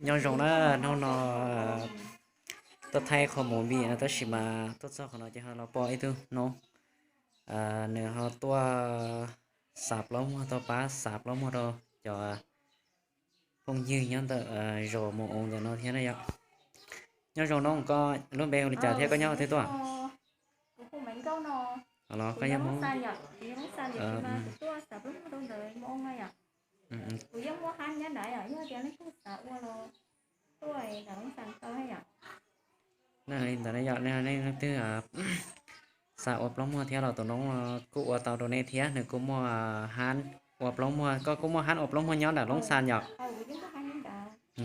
Nyob zoo na, hnub no tuaj thaij qhov movie no tab sis mas tuaj txog qhov no ces ho los pom ib tug noob, nws ho tuaj xav plaub muag, tuaj pab xav plaub muag rau cov phooj ywg nyob ntawm zos Mus Oo ntawm no thiab na yom. Nyob zoo noob, koj lub npe hu li cas thiab koj nyob qhov twg tuaj? Los koj yog Hmoob? Li ntawd yom, nej leej twg xav ua plaub muag thiab los tus noob kuj ua tau rau nej thiab, nws kuj muaj hab ua plaub muag. Koj kuj muaj hab ua plaub muag nyob nram Loob Xas yom?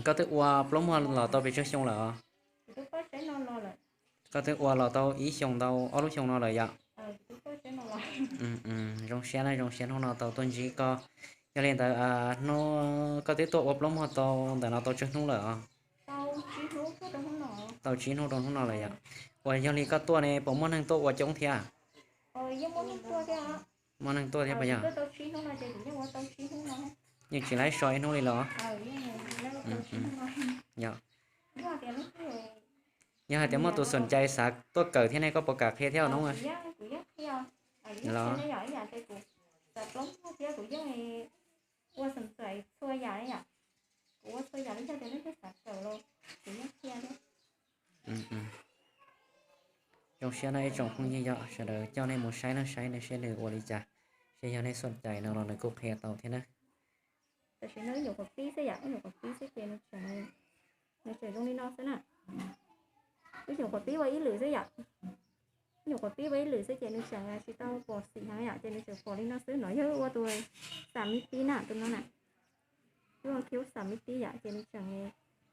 Koj twb ua plaub muag los tau pes tsawg xyoo lawm? Koj twb ua los tau ib xyoos ntau ob lub xyoo no lawm yom? Zoo siab na, zoo siab hnub no tau tuaj ntsib koj. Yog li ntawd, koj twb tuaj ua plaub muag tau ntawm no tau tsawg hnub lawm os? Tau tsib hnub rau hnub no lawm yom. Uas yog li koj tuaj ne puas muaj neeg tuaj ua coob thiab? Muaj neeg tuaj thiab puas yog? Yeej tsis laib so ib hnub li los? Yog, yog hais tias muaj tus xom cai xav tuaj kawm thiab ne koj puas kam qhia thiab os noob? Los zoo siab no ib tsoom phooj ywg yom, sawv daws coj nej mus saib no, saib nej seb nws ua li cas, seb yog nej xom cai no los nws kuj qhia tau thiab na. Tam sim no ib nyuam qhuav pib xwb yom, ib nyuam qhuav pib xwb ces nws tseem, nws tseem zoo li no xwb na. Ib nyuam qhuav pib ua ib lwm xwb yom, ib nyuam qhuav pib ua ib lwm xwb ces nws tseem tsis tau pom xim heev yom, ces nws tseem pom li no xwb. No yog wb ua tus xam mi tib na, tus no na, wb ua khiv xam mi tib yom, ces nws tseem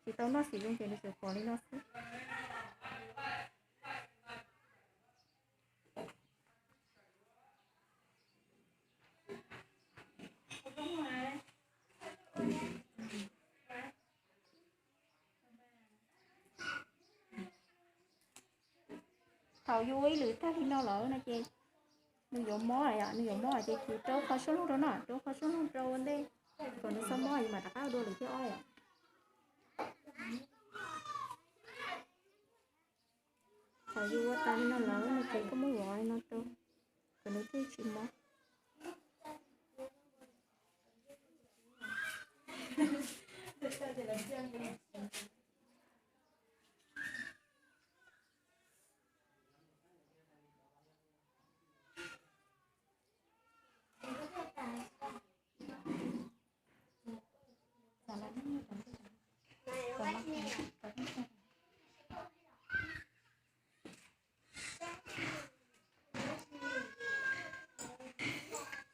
tsis tau noj xim zoo ces nws tseem pom li no xwb. Thaum yus ua ib lwm tag li no lawm no ces nws yuav mob yom, nws yuav mob ces kuv rau qhov suab loog rau no, rau qhov suab loog rau ua ntej, kom nws txhob mob es mam rov qab ua dua lwm thib ob yom. Thaum yus ua tas li no lawm no ces koj muab vov li no rau, kom nws thiaj tsis mob.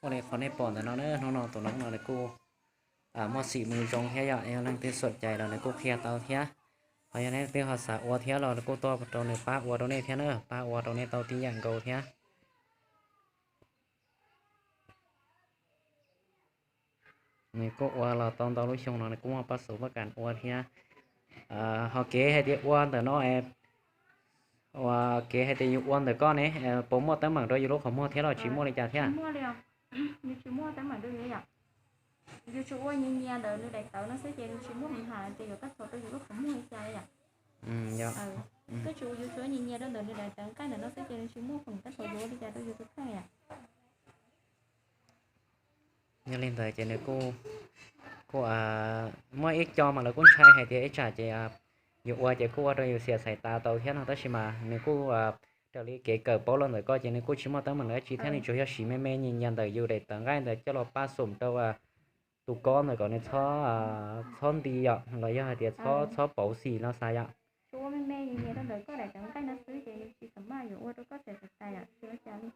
Ua li qhov nej pom ntawm no na, hnub no tus noob no nws kuj muaj xim mus zoo thiab yom, yog leej twg xom cai los nws kuj qhia tau thiab. Ho yog leej twg ho xav ua thiab los kuj tuaj rau nws pab ua rau nej thiab na, pab ua rau nej tau tib yam nkaus thiab. Nws kuj ua los tau ntau lub xyoo no, nws kuj muaj pab xub pab kas ua thiab. Ho kev hais tias ua ntawm no, ua kev hais tias yus ua ntawm koj ne, puas muaj teeb meem rau yus lub qhov muag thiab los tsis muaj li cas thiab? Yus tsis muaj teeb meem rau yus yom. Yus tsuas ua nyias nyias ntawm nws daim tawv no xwb ces nws tsis muaj hais tias yuav pab txhaum rau yus lub qhov muag li cas yom. Twb tsuas yus tsuas nyias nyias rau ntawm nws daim tawv nqaij ntawm no xwb ces nws tsis muaj khoom pab txhaum yuav ua li cas rau yus tus kheej yom. Yog li ntawd ces nws kuj, kuj muaj ib co mas lawv kuj ntshai hais tias ib tsam ces yus ua ces kuj ua rau yus xiam xaiv tas tau thiab no, tab sis mas nws kuj raws li kev kawm paub los ntawm koj ces nws kuj tsis muaj teeb meem dab tsi thiab, nws tsuas yog siv me me nyias nyias ntawm yus daim tawv nqaij ntawd coj los pab xum rau tus kob ntawd kom nws txhob, txhob nti yom, los yog hais tias txhob, txhob pauv xim no xav yom. Tsuas ua me me nyias nyias rau ntawm koj daim tawv nqaij no xwb ces nws tsis kam maj yuav ua rau koj xiam xaiv tas yom, tsis ua cas li.